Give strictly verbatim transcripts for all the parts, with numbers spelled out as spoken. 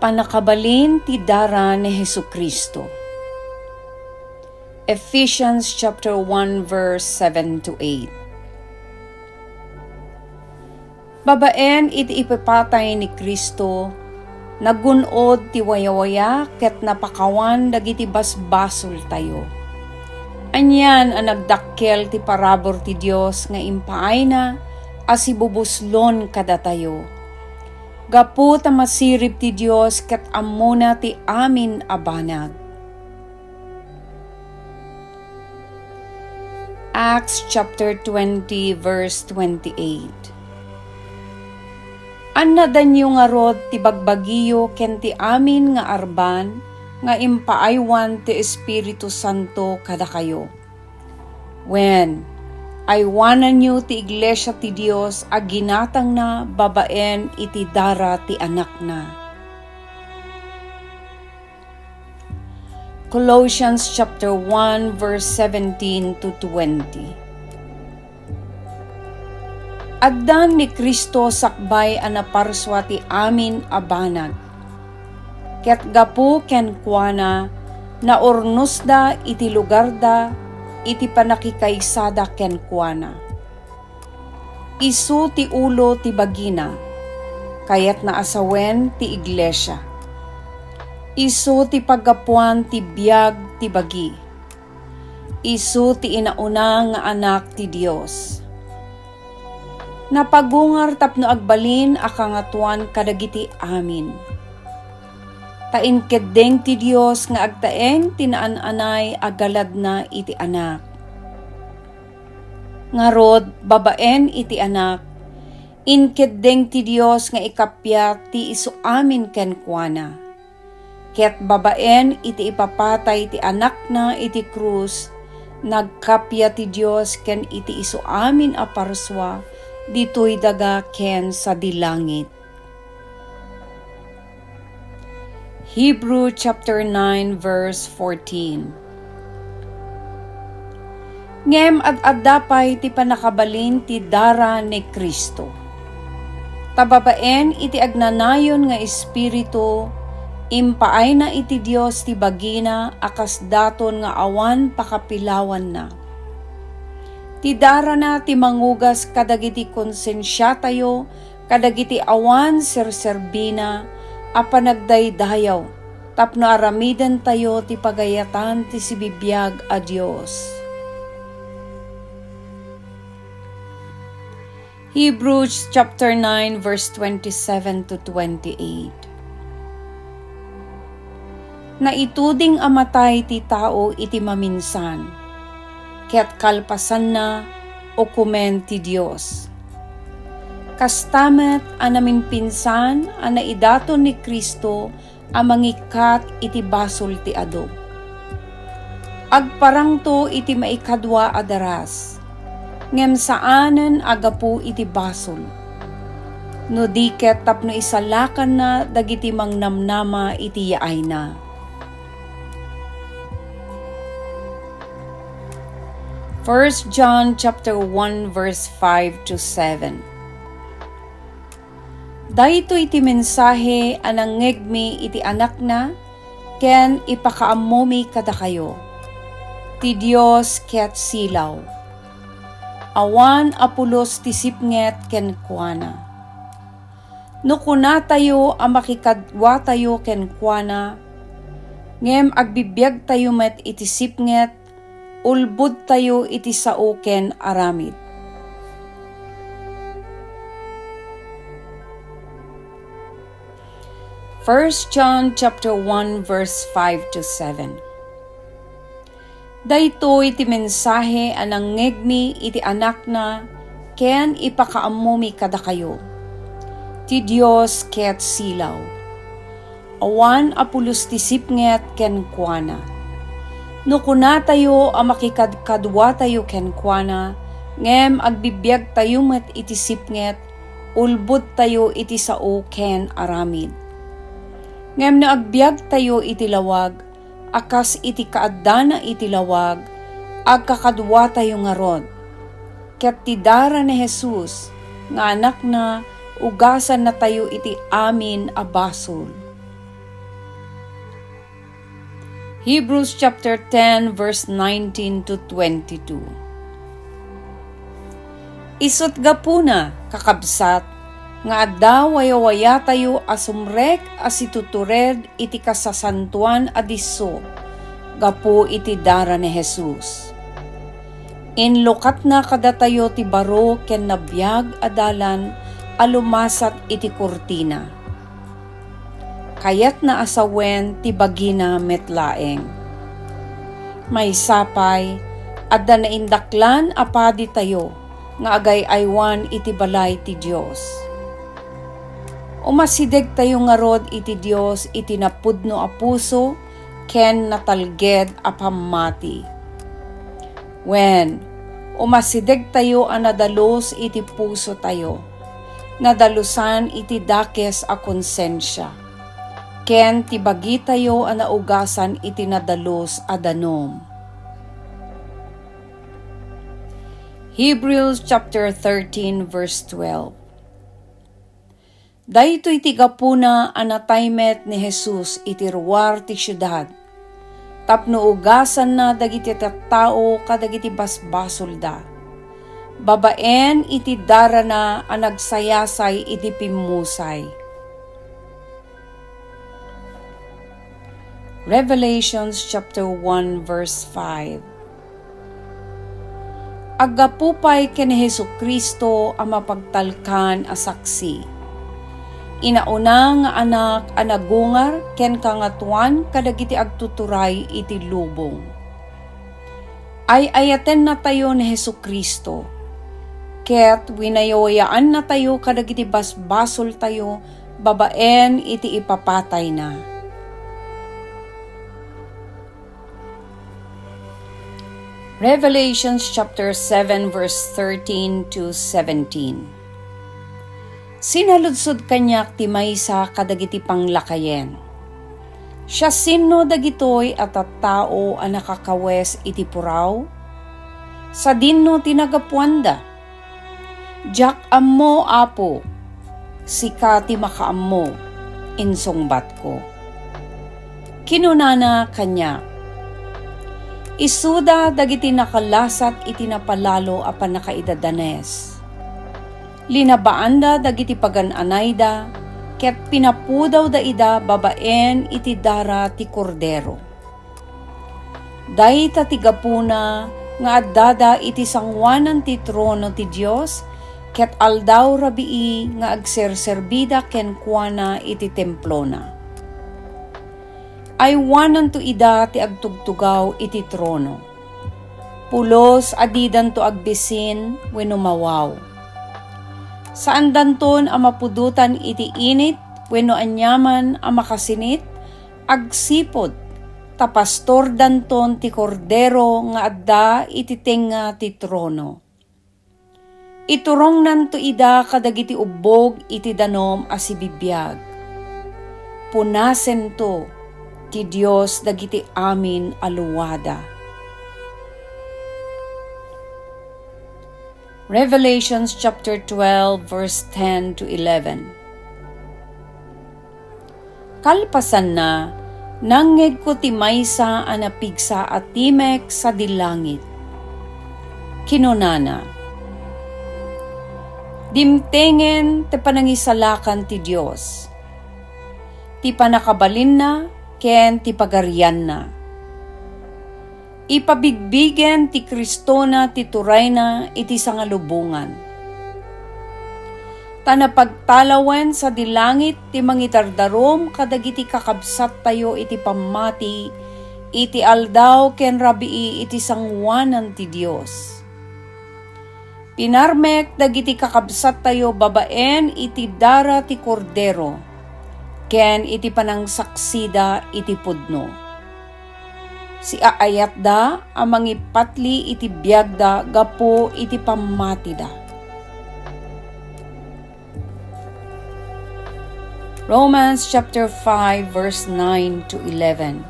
Pannakabalin ti dara ni Jesu-Cristo. Ephesians chapter one, verse seven to eight. Babaen iti ipapatay ni Cristo, nagun-od ti wayawaya ket napakawan dagiti basbasoltayo. Anian a nagdakkel ti parabur ti Dios nga impaayna a sibubuslon kadatayo. Gapu ta masirib ti Dios ket ammona ti amin a banag. Acts chapter twenty, verse twenty-eight. Annadanyo ngarud ti bagbagiyo ken ti amin nga arban nga impaaywan ti Espiritu Santo kadakayo. Wen, aywananyo ti iglesia ti Dios a ginatangna babaen iti dara ti Anakna. Colossians chapter one, verse seventeen to twenty. Addan ni Cristo sakbay a naparsua ti amin a banag. Ket gapu kenkuana, naurnosda iti lugarda iti pannakikaysada kenkuana. Isu ti ulo ti bagina, kayatna a sawen ti iglesia. Isu ti paggapuan ti biag ti bagi. Isu ti inauna nga Anak ti Dios. Napagungar tapno agbalin a kangatoan kadagiti amin. Ta inkeddeng ti Dios nga agtaeng ti naan-anay a galadna iti Anak. Ngarud, babaen iti Anak, inkeddeng ti Dios nga ikappia ti isuamin kenkuana. Ket babaen iti ipapatay ti Anakna iti krus, nagkappia ti Dios ken iti isuamin a parsua ditoy daga ken sadi langit. Hebrew chapter nine, verse fourteen. Ngem ad-adda pay ti pannakabalin ti dara ni Cristo. Ta babaen iti agnanayon nga Espiritu, impaayna iti Dios ti bagina a kas daton nga awan pakapilawanna. Ti darana ti mangugas kadagiti konsensiatayo kadagiti awan serserbina a panagdaydayaw tapno aramidentayo ti pagayatan ti sibibiag a Dios. Hebrews chapter nine, verse twenty-seven to twenty-eight. Naituding a matay ti tao iti maminsan, ket kalpasanna, ukomen ti Dios. Kasta met a namimpinsan a naidaton ni Cristo a mangikkat iti basol ti adu. Agparangto iti maikadua a daras, ngem saanen a gapu iti basol, no di ket tapno isalakanna dagiti mangnamnama iti yaayna. First John chapter one, verse five to seven. Daytoy ti mensahe a nangngegmi iti Anakna ken ipakaammomi kadakayo: ti Dios ket silaw. Awan a pulos ti sipnget kenkuana. No kunatayo a makikaduatayo kenkuana, ngem agbibiagtayo met iti sipnget, ulbodtayo iti sao ken aramid. First John chapter one, verse five to seven. Daytoy ti mensahe a nangngegmi iti Anakna ken ipakaammomi kadakayo: ti Dios ket silaw. Awan a pulos ti sipnget kenkuana. No kunatayo a makikadkaduatayo kenkuana, ngem agbibiagtayo met iti sipnget, ulbodtayo iti sao ken aramid. Ngem no agbiagtayo iti lawag, a kas iti kaaddana iti lawag, agkakaduatayo ngarud. Ket ti dara ni Jesus nga Anakna, ugasannatayo iti amin a basol. Hebrews chapter ten, verse nineteen to twenty-two. Isut' gapuna, kakabsat, nga adda wayawayatayo a sumrek a situtured iti kasasantoan a disso gapu iti dara ni Jesus. Inlukatna kadatayo ti baro ken nabiag a dalan a lumasat iti kurtina. Kayatna a sawen ti bagina met laeng. Maysa pay, adda naindaklan a paditayo nga agay-aywan iti balay ti Dios. Umasidegtayo ngarud iti Dios iti napudno a puso ken natalged a pammati. Wen, umasidegtayo a nadalus iti pusotayo, nadalusan iti dakes a konsensia, ken ti bagitayo a naugasan iti nadalus a danum. Hebrews chapter thirteen, verse twelve. Daytoy ti gapuna a natay met ni Jesus iti ruar ti siudad, tapno ugasanna dagiti tattao kadagiti basbasolda, babaen iti darana a nagsayasay iti pimmusay. Revelations chapter one, verse five. Aggapu pay ken ni Jesu-Cristo a mapagtalkan a saksi, inauna nga Anak a nagungar ken kangatoan kadagiti agtuturay iti lubong. Ay-ayatennatayo ni Jesu-Cristo, ket winayawayaannatayo kadagiti basbasoltayo babaen iti ipapatayna. Revelations chapter seven, verse thirteen to seventeen. Sinaludsod kaniak ti maysa kadagiti panglakayen, "Siasino dagitoy a tattao a nakakawes iti puraw? Sadinno ti nagapuanda?" "Diak ammo, Apo, sika ti makaammo," insungbatko. Kinunana kaniak, "Isuda dagiti nakalasat iti napalalo a pannakaidadanes. Linabaanda dagiti pagan-anayda ket pinapudawda ida babaen iti dara ti Kordero. Dayta ti gapuna nga addada iti sangoanan ti trono ti Dios, ket aldaw rabii nga agserserbida kenkuana iti templona. Aywananto ida ti agtugtugaw iti trono. Pulos a didanto agbisin wenno mawaw. Saandanton a mapudotan iti init wenno aniaman a makasinit, agsipud ta pastordanton ti Kordero nga adda iti tengnga ti trono. Iturongnanto ida kadagiti ubbog iti danum a sibibiag. Punasento ti Dios dagiti amin a luada." Revelations chapter twelve, verse ten to eleven. Kalpasanna, nangngegko ti maysa a napigsa a timek sadi langit. Kinunana, "Dimtengen ti panangisalakan ti Dios, ti pannakabalinna ken ti pagarianna. Ipabigbigen ti Kristona ti turayna iti sangalubongan. Ta napagtalawen sadi langit ti mangidardarum kadagiti kakabsattayo iti pammati iti aldaw ken rabii iti sangoanan ti Dios. Pinarmek dagiti kakabsattayo babaen iti dara ti Kordero ken iti panangsaksida iti pudno. Siaayatda a mangipatli iti biagda gapu iti pammatida." Romans chapter five, verse nine to eleven.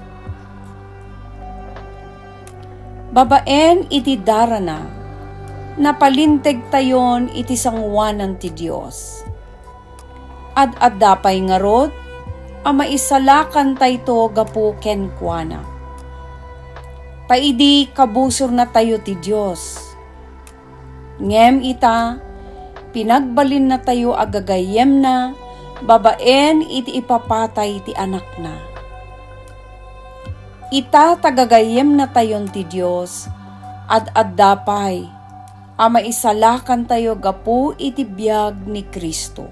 Babaen iti darana, napalintegtayon iti sangoanan ti Dios. Ad-adda pay ngarud a maisalakantayto gapu kenkuana. ta idi kabusornatayo ti Dios. Ngem ita, pinagbalinnatayo a gagayyemna babaen iti ipapatay ti Anakna. Ita ta gagayyemnatayon ti Dios, ad-adda pay a maisalakantayo gapu iti biag ni Cristo.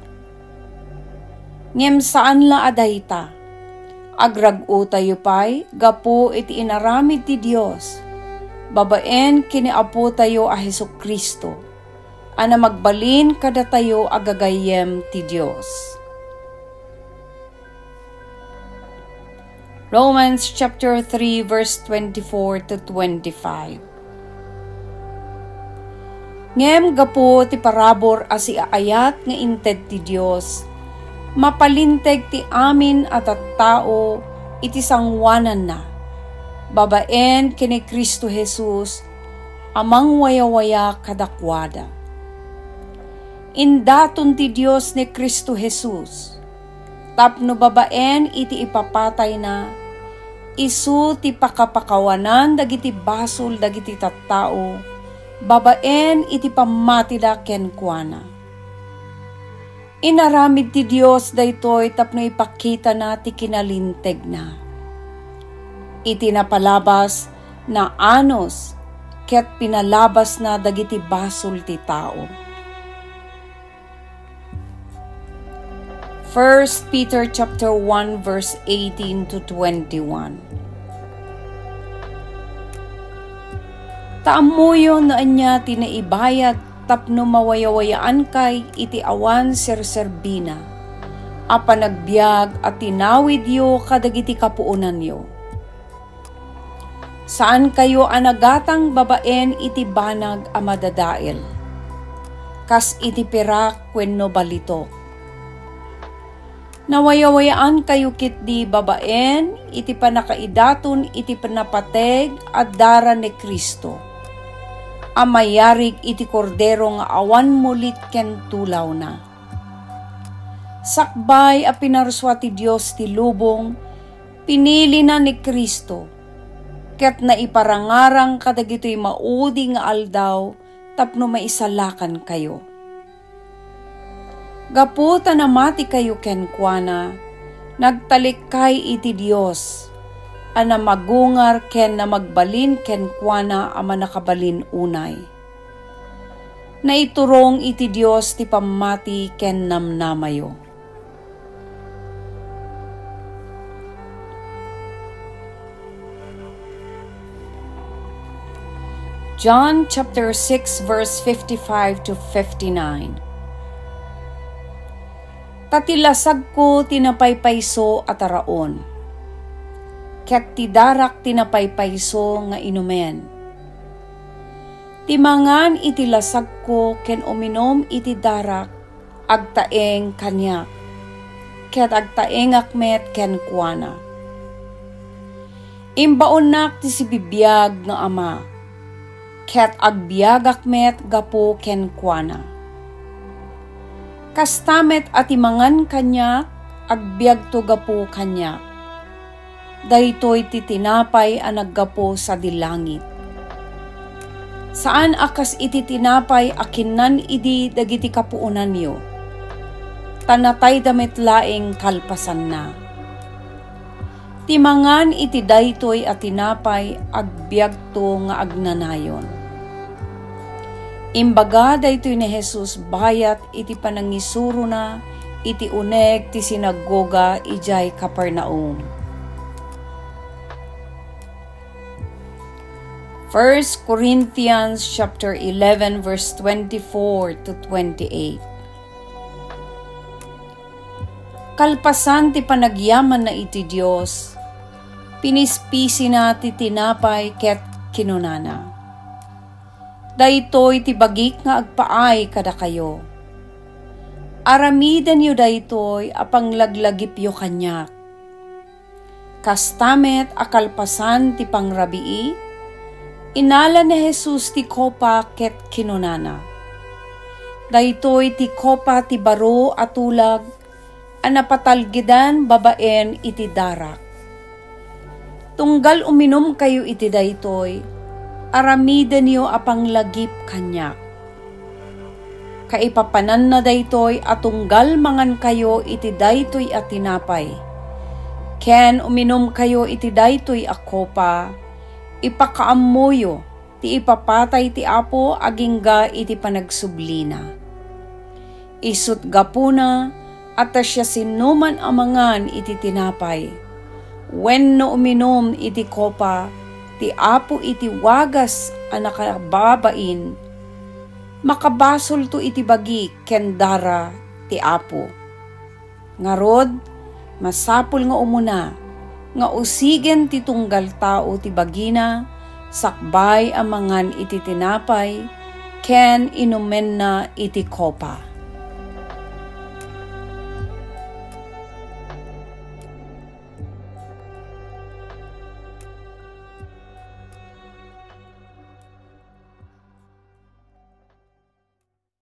Ngem saan la a dayta, agrag-otayo pay gapu iti inaramid ti Dios babaen ken ni Apotayo a Jesu-Cristo, a namagbalin kadatayo a gagayyem ti Dios. Romans chapter three, verse twenty-four to twenty-five. Ngem gapu ti parabur a siaayat nga inted ti Dios, mapalinteg ti amin a tattao iti sangoananna, babaen ken ni Cristo Jesus a mangwayawaya kadakuada. Indaton ti Dios ni Cristo Jesus, tapno babaen iti ipapatayna, isu ti pakapakawanan dagiti basol dagiti tattao babaen iti pammatida kenkuana. Inaramid ti Dios daytoy tapno ipakitana ti kinalintegna. Iti napalabas, naanus ket pinalabasna dagiti basol ti tao. First Peter chapter one, verse eighteen to twenty-one. Ta ammoyo no ania ti naibayad tapno mawayawayaankay iti awan serserbina a panagbiag a tinawidyo kadagiti kapuonanyo. Saankayo a nagatang babaen iti banag a madadael, kas iti pirak wenno balitok. Nawayawayaankayo ketdi babaen iti pannakaidaton iti napateg a dara ni Cristo, a mayarig iti Kordero nga awan mulit ken tulawna. Sakbay a pinarsua ti Dios ti lubong, pinilina ni Cristo, ket naiparangarang kadagitoy maudi nga aldaw tapno maisalakankayo. Gapu ta namatikayo kenkuana, nagtalikkay iti Dios a namagungar ken namagbalin kenkuana a mannakabalin unay. Naiturong iti Dios ti pammati ken namnamayo. John chapter six, verse fifty-five to fifty-nine. Ta ti lasagko ti napaypayso a taraon, ket ti darak ti napaypayso nga inumen. Ti mangan iti lasagko ken uminum iti darak, agtaeng kaniak, ket agtaengak met kenkuana. Imbaonnak ti sibibiag nga Ama, ket agbiagak met gapu kenkuana. Kasta met a ti mangan kaniak, agbiagto gapu kaniak. Daytoy ti tinapay a naggapu sadi langit. Saan a kas iti tinapay a kinnan idi dagiti kapuonanyo, ta natayda met laeng kalpasanna. Ti mangan iti daytoy a tinapay, agbiagto nga agnanayon. Imbaga daytoy ni Jesus bayat iti panangisurona iti uneg ti sinagoga idiay Capernaum. First Corinthians chapter eleven, verse twenty-four to twenty-eight. Kalpasan ti panagyamanna iti Dios, pinispisina ti tinapay ket kinunana, "Daytoy ti bagik nga agpaay kadakayo. Aramidenyo daytoy a panglaglagipyo kaniak." Kasta met a kalpasan ti pangrabii, inala ni Jesus ti kopa ket kinunana, "Daytoy ti kopa ti baro a tulag a napatalgidan babaen iti darak. Tunggal uminumkayo iti daytoy, aramidenyo a panglagip kaniak. Kaipapananna daytoy a tunggal mangankayo iti daytoy a tinapay, ken uminumkayo iti daytoy a kopa, ipakaammoyo ti ipapatay ti Apo agingga iti panagsublina. Isut' gapuna a ta siasinoman a mangan iti tinapay, wenno uminum iti kopa ti Apo iti wagas a nakababain, makabasolto iti bagi ken dara ti Apo. Ngarud, masapul nga umuna nga usigen ti tunggal tao ti bagina sakbay a mangan iti tinapay ken inumenna iti kopa.